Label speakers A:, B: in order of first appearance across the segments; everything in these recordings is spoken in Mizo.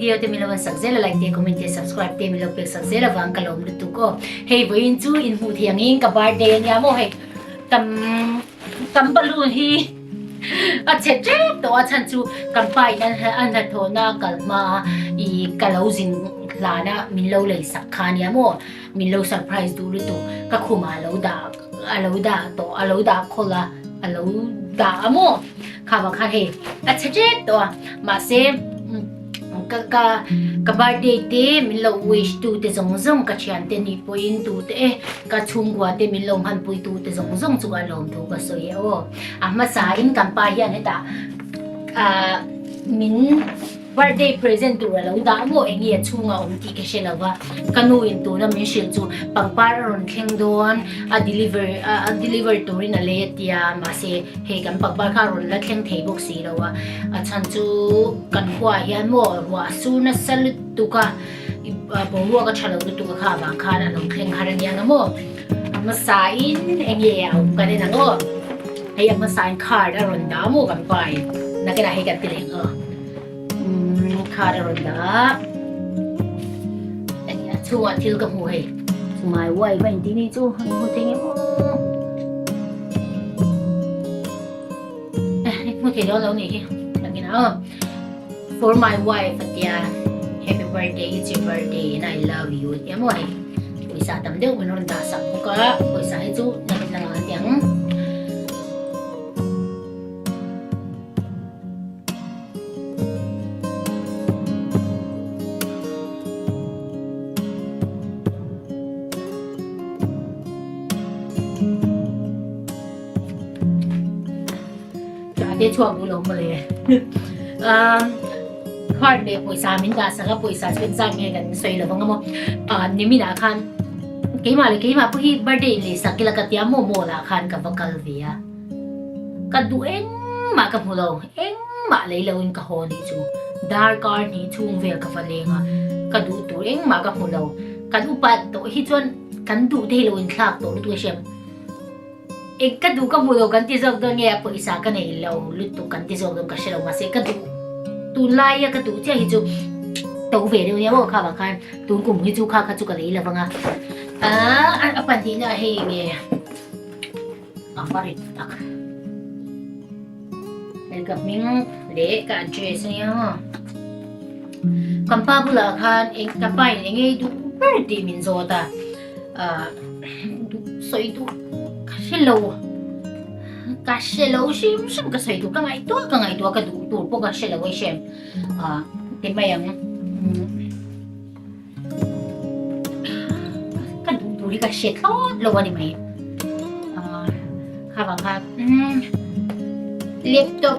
A: video te min lo en sak zel a, like te, comment te, subscribe te min lo pek sak zel avang ka lawm lutuk aw. Hei vawiin chu in hmuh thei angin ka birthday a nia maw hei kan kan balloon hi a chhe tep tawh a chhan chu kan pa in a hnathawhna a kal hma a ih ka lo zin hlan a min lo lei sak kha a nia maw min lo surprise duh lutuk ka khumah a lo dah a lo dah tawh a lo dah khawl a a lo dah a maw kha vang khan hei a chhe tep tawh a mahse ka ka ka birthday te min lo wish tu te zawng zawng ka thian te nih pawhin tu te e ka chhungkua te min lo hmanpui tu te zawng zawng chu a lawm thu ka sawi e aw a hmasa in kan pa hian hetah ah min Birthday present tur a lo dah maw eng nge a chhungah awm tih ka hre lo va, ka nu in tuna min hrilh chu pangpar a rawn thleng dawn a deliver a deliver turin a lei a tia mahse hei kan pangpar kha a rawn la thleng thei bawk si lo a, a chhan chu kan khuaah hian maw ruah a sur nasa lutuk a boruak a tha lo lutuk a kha avang khan a lo thleng har a nia nga maw a hmasa in eng nge a awm kan en ang aw hei a hmasa in card a rawn dah maw kan pa in nakinah hei kan ti leh ang aw. Card a rawn dah a, a chhungah thil ka hmu hei my wife a intih ni chu an hmu thei nge maw hmu thei dawn lo nih hi nakin a for my wife a tia happy birthday it's your birthday and I love you a tia maw hei pawisa tam deuh min rawn dah sak bawk a pawisa hi chu nakin lang ang a ti ang. Te chhuak duh lo mawle card leh pawisa min dah sak a pawisa chu engzat nge kan sawi lo vang a maw niminah khan keimah leh keimah pawh hi birthday in lei sak ila ka tia maw mall ah khan ka va kal ve a. Ka duh engmah ka hmu lo, engmah lei lo in ka haw nih chu. Darkar hnih chhung vel ka va leng a, ka duh tur engmah ka hmu lo. Kan upa tawh hi chuan kan duh thei lo in thlak tawh lutuk a hriam. Eng ka duh ka hmu lo kan ti zawk dawn nge a pawisa ka nei lo lutuk kan ti zawk dawn ka hre lo mahse ka duh tunlaia ka duh chiah hi chu to ve deuh nia maw kha vang khan tun kum hi chu kha kha chu ka lei lo vang a. Aaa a pahnihna hei nge. A va rit tak. Hei ka hming leh ka address a nia. Kan pa bulah khan eng ka pa in eng ei duh ber tih min zawt a. Ah duh sawi duh ka hre lo. Ka hre lo hrim hrim ka sawi duh ka ngaihtuah ka ngaihtuah ka duh tur pawh ka hre lo a hriat. Ah ti mai ang. Ka duh tur hi ka hre thlawt lo a ni mai. Kha vang kha laptop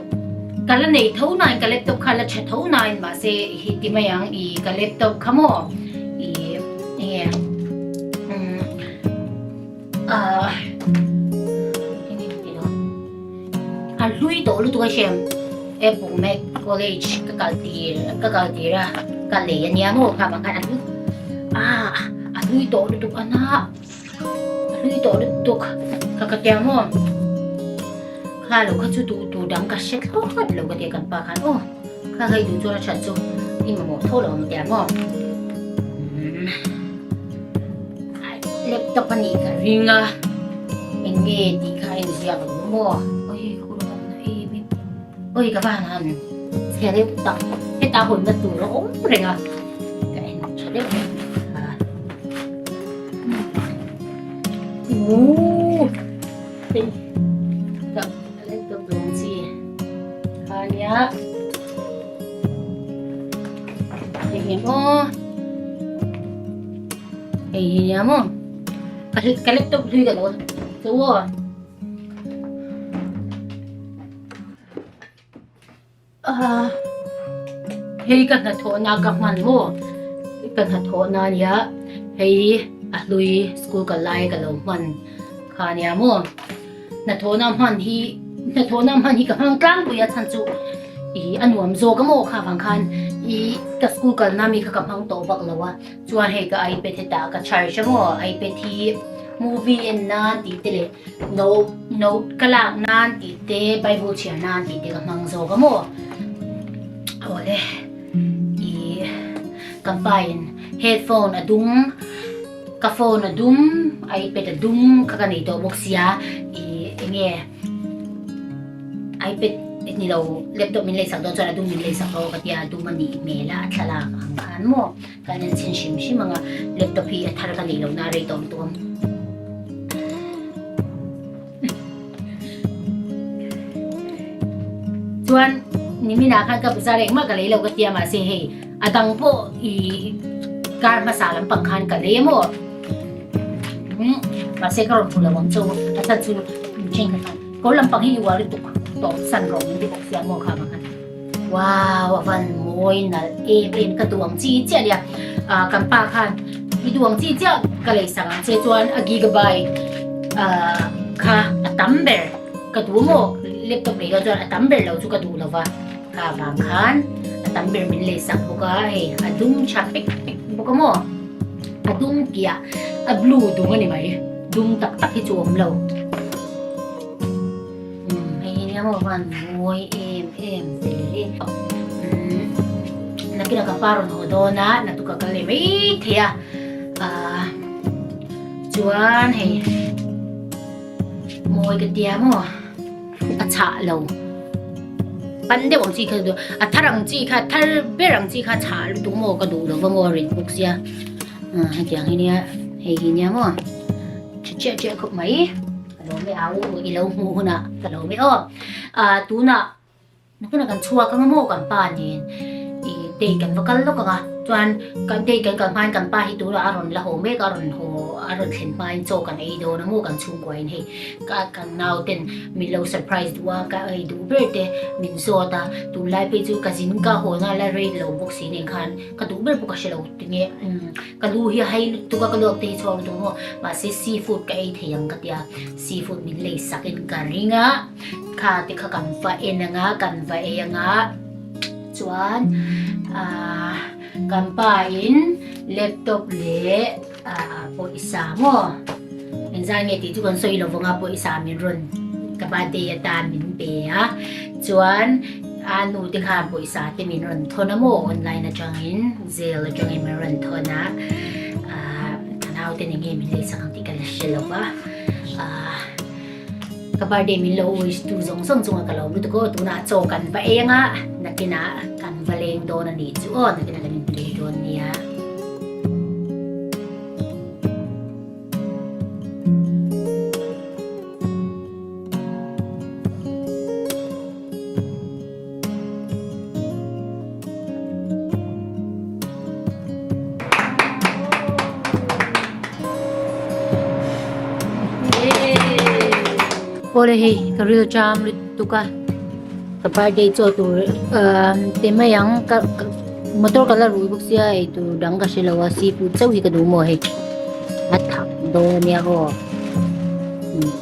A: ka la nei tho nain ka laptop kha la tha tho nain mahse hi ti mai ang ih ka laptop kha maw ih enge ah a hlui tawh lutuk a hriam Apple Mac College ka kal tir ka kal tir a ka lei a nia maw kha vang khan a hlui ah a hlui tawh lutuk a na a hlui tawh lutuk ka ka tia maw kha lo kha chu duh tur dang ka hre thlawt lo ka tia kan pa khan aw kha hei duh chuan a that chu i mamawh tho lo ang tia maw Laptop a nih ka ring a, eng nge tih kha a inziak lo maw? Oi ka ur han na em em, oi ka va han han chhe deuh tak, heta hawnna tur a awm reng a, ka en tha deuh a. Ooh hei ka laptop dawn chi kha nia. Hei hi maw hei hi nia maw ka ka laptop hlui ka lo chu aw ah hei ka hnathawhna ka hman maw ka hnathawhna nia hei a hlui school kal lai ka lo hman kha nia maw. Hnathawhna hman hi hnathawhna hman hi ka hmang tlangpui a chhan chu ih a nuam zawk a maw kha vang khan ih ka school kalna mi kha ka hmang tawh vak lo a chuan hei ka ipad hetah ka charge a maw ipad hi movie en nan tih te leh note note ka lak nan tih te bible chhiar nan tih te ka hmang zawk a maw awle ih. Kan pa in headphone a dum ka phone a dum ipad a dum kha ka nei tawh bawk sia ih enge ipad ni lo laptop min leisak dawn chuan a dum min leisak rawh ka tia a dum a nih hmel a a thlalak ang khan maw ka en chhin hrim hrim ang a laptop hi a thar ka neih lohna a rei tawh lutuk ang. Chuan niminah khan ka bazar engmah ka lei lo ka tia mahse hei a dang pawh ih kar hmasa lampang khan ka lei emaw umm mahse ka rawn hmu lo ang chu a chhan chu thenkhat khan kawr lampang hi i uar lutuk tawp san rawh min ti bawk sia maw kha vang khan wow a van mawi nalh em em ka duh ang chi chiah nia ah kan pa khan i duh ang chi chiah ka lei sak ang che chuan a gigabyte ah kha a tam ber ka duh maw laptop lei dawn chuan a tam ber lo chu ka duh lo va kha vang khan a tam ber min lei sak bawk a hei a dum tha pek pek bawk a maw a dum piah a blue dum a ni mai dum tak tak hi chu a awm lo. Umm hei hi nia maw van mawi em em ve le umm nakinah ka pa rawn haw dawn a naktuk ka kal leh mai thei a ahh chuan hei mawi ka tia maw a chhah lo pan deuh ang chi kha a thar ang chi kha thar ber ang chi kha chhah lutuk maw ka duh lo va maw a rit bawk sia hetiang hi nia hei hi nia maw tha chiah chiah khawp mai. Ka lo mi au i lo hmuh hunah ka lo mi aw. Ah tunah nakinah kan chhuak anga maw kan pa nen i date kan va kal lawk anga chuan kan date kan kal hmain kan pa hi tunah a rawn la haw mek a a rawn haw a rawn thlen hmain chaw kan ei dawn a maw kan chhungkua in hei ka kan nau ten min lo surprise duh a ka ei duh ber te min zawt a tunlai phei chu ka zin ka haw na la rei lo bawk si nen khan ka duh ber pawh ka hre lo tinge umm. Ka lu hi a hei lutuk a, ka luak te hi chhuak lutuk maw? Mahse seafood ka ei thei ang ka tia, seafood min lei sak in ka ring a, kha te kha kan va en ang a, kan va ei ang a, chuan ahh kan pa in laptop leh ahh pawisa maw engzah nge tih chu kan sawi lo vang a, pawisa min rawn ka birthday atan min pe a, chuan a nu te khan pawisa te min rawn thawn a maw online atangin. Zel atangin min rawn thawn a, ahh ka naute ni nge min lei sak ang tih ka la hre lo va, ahh ka birthday min lo wish tu zawng zawng chunga ka lawm lutuk aw, tunah chaw kan va ei anga nakinah kan va leng dawn a nih chu aw, nakinah kan inplay dawn nia. Awle hei ka ril ṭam lutuk a ka birthday chaw tur ahh ti mai ang ka motor ka la rui bawk sia ei tur dang ka hre lo a seafood chauh hi ka duh maw hei a thak dawn ania aw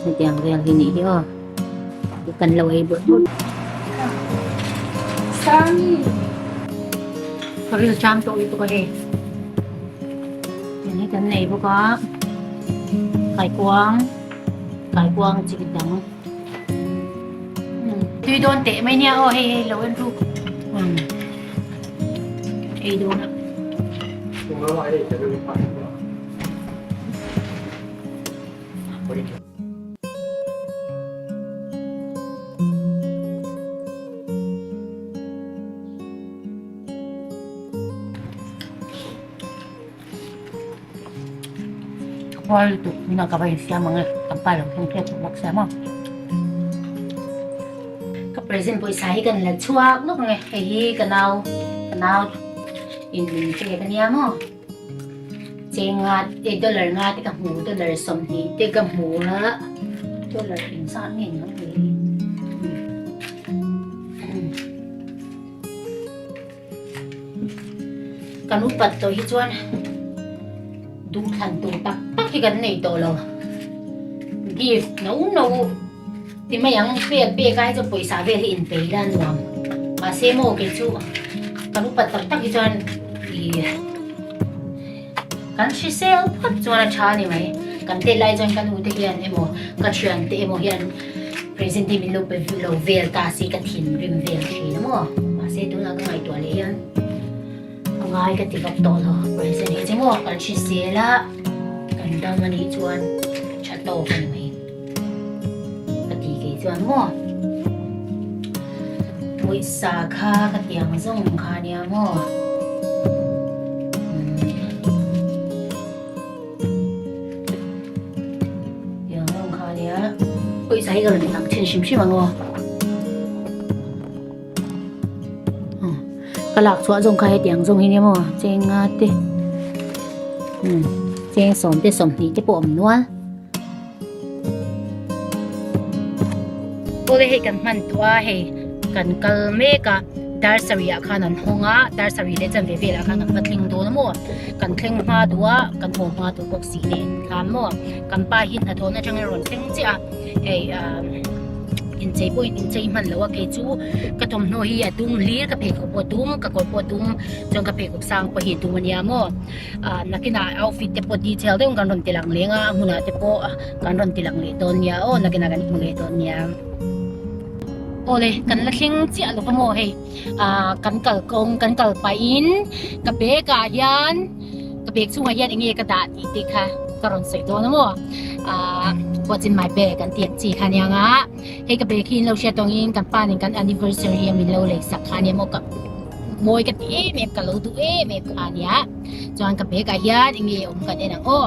A: hetiang vel hi nih hi aw. Kan lo ei bawrh bawrh.
B: Sangi.
A: Ka ril cham tawh lutuk a hei. Tiang hi kan nei bawk a. Kaikuang. Kaikuang chi dang. Tui dawn teh mai nia aw hei hei lo en ru. Ei dawn a. Khual lutuk huna ka va insiam ang e, kan pa lo thleng hriat tur bawk sia maw. Ka present pawisa hi kan la chhuak lawk ang e, hei hi ka nau ka nau in min pek ania maw. Cheng nga te dollar nga te ka hmu dollar 20 te ka hmu a dollar engzat nge ni ang le kan upat tawh hi chuan duhthlan tur tak tak hi kan nei tawh lo gift no no ti mai ang pek pek ai chuan pawisa vel hi inpei la nuam mahse maw kei chu kan upat tak tak hi chuan ih kan hrisel phawt chuan a tha a ni mai kan tet lai chuan ka nu te hian emaw ka thian te emaw hian present hi min lo pe lo vel ta si ka thinrim vel thin a maw mahse tunah ka ngaihtuah leh hian. ngai ka ti vak tawh lo present hi chu maw kan hrisel a kan dam a nih chuan tha tawk a ni mai ka ti kei chuan maw pawisa kha ka ti ang zawng kha nia maw tiang zawng kha nia pawisa hi ka rawn lang thin hrim hrim ang aw. Ka lak chhuah zawng kha hetiang zawng hi nia maw cheng nga te umm cheng sawm te sawmhnih te pawh a awm nual. Awle hei kan hman tawh a hei kan kal mek a dar sarih ah khan an hawng a dar sarih leh chanve velah khan kan va thleng dawn a maw kan thleng hma duh a kan haw hma duh bawk si nen khan maw kan pa hi hnathawhna atangin a rawn thleng chiah a hei ah. Inchei pawhin inchei hman lo a kei chu ka thawmhnaw hi a dum hlir ka pheikhawk pawh a dum ka kawr pawh a dum chuan ka pheikhawk sang pawh hi a dum ania maw ah nakinah outfit te pawh detail deuhin kan rawn ti lang leng a a hmunah te pawh kan rawn ti lang leh dawn nia aw nakinah kan hmu leh dawn nia awle kan la thleng chiah lo va maw hei ah kan kalkawng kan kal pahin ka bag ah hian. Ka bag chungah hian enge ka dah tih te kha ka rawn sawi dawn a maw ahh what's in my bag an tih ang chi kha ania nga hei ka bag hi in lo hriat tawngin kan pa nen kan anniversary a min lo lei sak kha ania maw ka mawi ka ti em em ka lo duh em em kha ania chuan ka bag ah hian enge awm kan en ang aw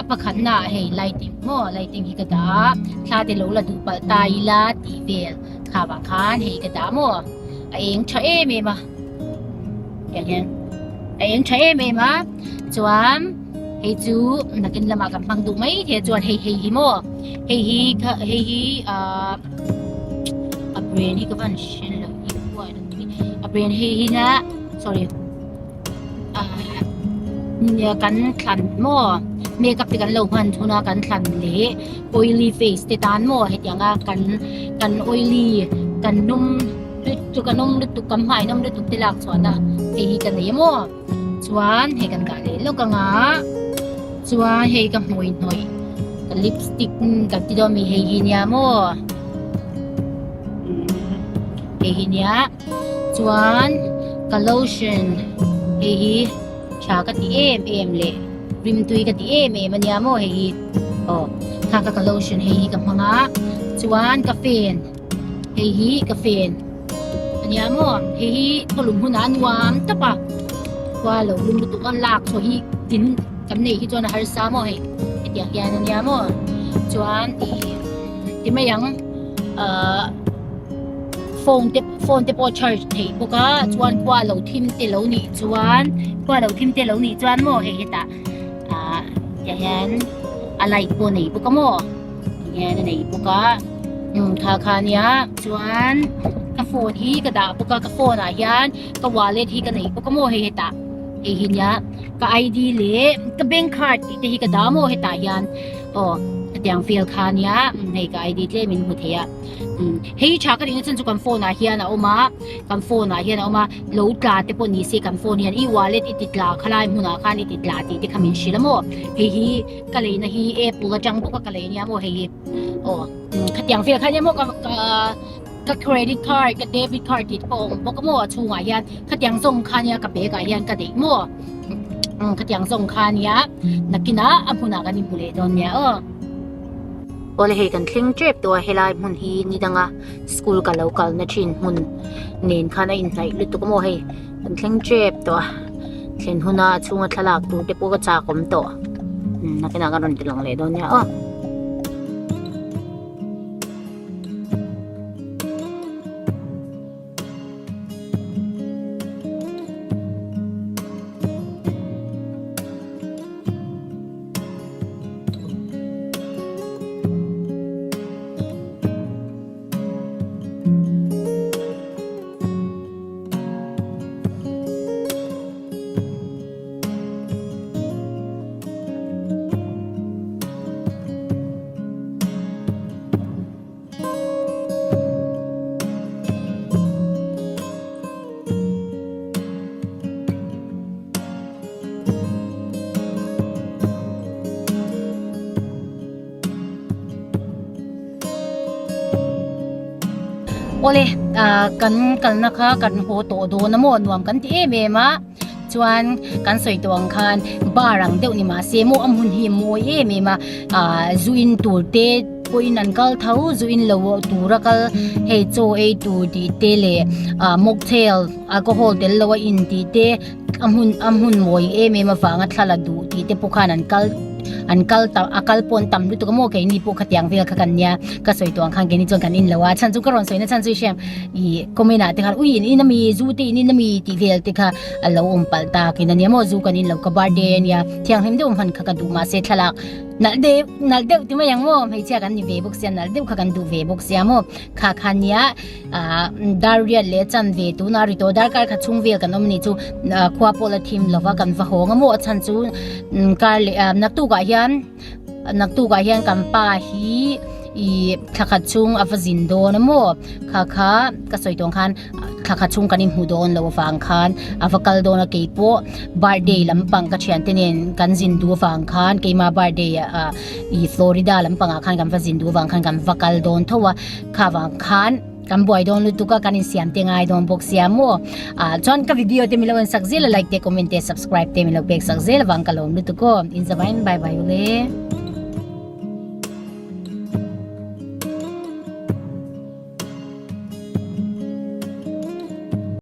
A: a pakhat na ah hei lighting maw lighting hi ka dah a thla te lo la duh palh ta ila tih vel kha vang khan hei ka dah maw a eng tha em em a. Tiang hian a eng tha em em a chuan hei chu nakin lamah kan hmang duh mai thei a chuan hei hei hi maw hei hi kha hei hi ahh a brand hi ka van hre lo a brand hei hi na sorry ahh nia kan thlan maw makeup te kan lo hman thun a kan thlan leh oily face te tan maw hetiang a kan kan oily kan num. Lutuk an awm lutuk kan hmai an awm lutuk te lak chhuah na hei hi ka nei a maw chuan hei kan dah leh lawk ang a chuan hei ka hmui hnawih ka lipstick kan ti dawn mi hei hi nia maw hei hi nia chuan ka lotion hei hi tha ka ti em em leh rimtui ka ti em em ania maw hei hi aw kha ka ka lotion hei hi ka hmang a chuan ka fan. Hei hi ka fen ania maw hei hi khawlum hunah a nuam tawp a khua lo lum lutuk a lak chhuah hi tin kan neih hi chuan a harsa maw hei hetiang hian ania maw chuan ih ti mai ang ahh phone te phone te pawh charge theih bawk a chuan khua lo thim te lo nih chuan khua lo thim te lo nih chuan maw hei hetah ah tiang hian a light pawh a nei bawk a maw. Hian a nei bawk a umm kha kha ania chuan ka phone hi ka dah bawk a ka phone ah hian ka wallet hi ka nei bawk a maw hei hetah hei hi nia ka I_D leh ka bank card tih te hi ka dah maw hetah hian aw hetiang vel kha ania hei ka I_D tlem in hmu thei a umm hei tha ka tihna chhan chu kan phone ah hian a awm a kan phone ah hian a awm a lo tla te pawh ni se kan phone hian i wallet i ti tla khalai hmunah khan i ti tla tih te kha min hrilh a maw hei hi. Ka leina hi apple atang bawk a ka lei nia maw hei hi aw khatiang vel kha nia maw ka ka credit card ka debit card tih te pawh a awm bawk a maw a chhungah hian khatiang zawng kha nia ka bag ah hian ka daih maw khatiang zawng kha nia nakinah a hmunah kan inhmu leh dawn nia aw. Awle hei kan thleng tep tawh a helai hmun hi ni danga school ka lo kalna thin hmun nen khan a inhnaih lutuk a maw hei kan thleng tep tawh a thlen huna a chhunga thlalak tur te pawh ka chak awm tawh nakinah ka rawn ti lang leh dawn nia aw. Awle ah kan kalna kha kan haw tawh dawn a maw nuam kan ti em em a. Chuan kan sawi tawh ang khan bar ang deuh ni mahse maw a hmun hi a mawi em em a ah zu in tur te pawhin an kal tho zu in lo tura kal hei chaw ei tur tih te leh ah mocktail alcohol tel lo a in tih te a hmun a hmun mawi em em avanga thla la duh tih te pawh khan an kal an kal tam a kal pawh an tam lutuk a maw keini pawh khatiang vel kha kan nia ka sawi tawh ang khan keini chuan kan in lo a chhan chu ka rawn sawi na chhan chu i hriam ih comment ah te khan ui in in ami zu te in in ami tih vel te kha a lo awm palh tak in ania maw zu kan in lo ka birthday ania thianghlim deuh hman kha ka duh mahse thlalak nalh deuh nalh deuh ti mai ang maw hmeichhia kan ni ve bawk sia nalh deuh kha kan duh ve bawk sia maw kha kha nia ah dar riat leh chan ve tuna ri tawh darkar kha chhung vel kan awm anih chu khua pawh la thim lova kan va hawng a maw a chhan chu kar leh ah naktuk ah hian naktuk ah hian kan pa hi ih thla khat chhung a va zin dawn a maw kha kha ka sawi tawng khan thla khat chhung kan inhmu dawn loh avang khan a va kal dawn a keipawh birthday lampang ka thiante nen kan zin duh avang khan keima birthday ah ih Florida lampangah khan kan va zin duh avang khan kan va kal dawn tho a. Kha vang khan kan buai dawn lutuk a kan insiam te ngai dawn bawk sia maw ah chuan ka video te min lo en sak zel a like te comment te subscribe te min lo pek sak zel avang ka lawm lutuk aw in zavain bye bye ule.